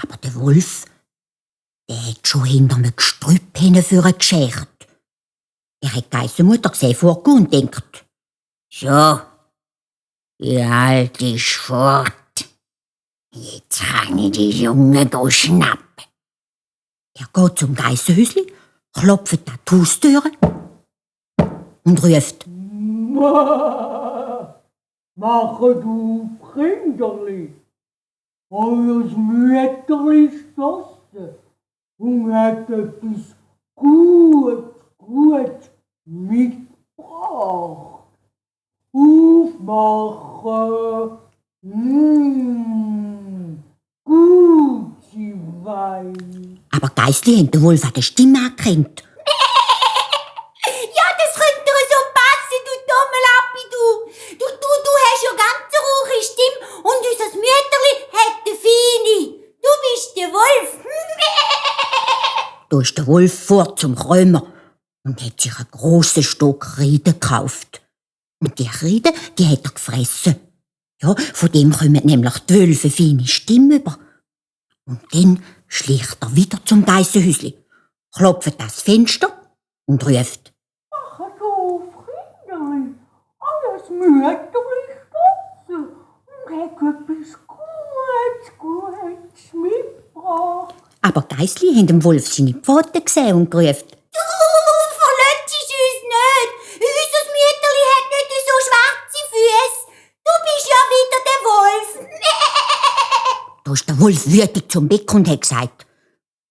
Aber der Wolf, der hat schon hinter einem Gestrüpp hinführen geschert. Er hat die Geissenmutter gesehen vorgehen und denkt: So, die Alte ist fort. Jetzt kann ich die Junge schnappen. Er geht zum Geissenhäusli, klopft an die Haustüre und ruft: Mache du Kinderli, euer Mütterli ist draussen und hat etwas gut mitgebracht. Aufmachen, gute Wein. Aber die Geissli haben den Wolf an der Stimme erkannt. Ja, das könnte dir so passen, du Dummelappi, du. Du hast ja ganz eine rauche Stimme und unser Mütterli hat eine feine. Du bist der Wolf. Da ist der Wolf fort zum Krömer und hat sich einen grossen Stock Riede gekauft. Und die Riede, die hat er gefressen. Ja, von dem kommen nämlich die Wölfe feine Stimme über. Und dann schleicht er wieder zum Geissenhäusli, klopft ans Fenster und ruft: Mache du Kinderli, euer Mütterli ist draussen und hat etwas Gutes mitgebracht. Aber die Geissli haben dem Wolf seine Pfoten gesehen und gerufen: Du verletzt uns nicht. Unser Mütterli hat nicht so schwarze Füße. Du bist ja wieder der Wolf. Da ist der Wolf wütend zum Beck und hat gesagt: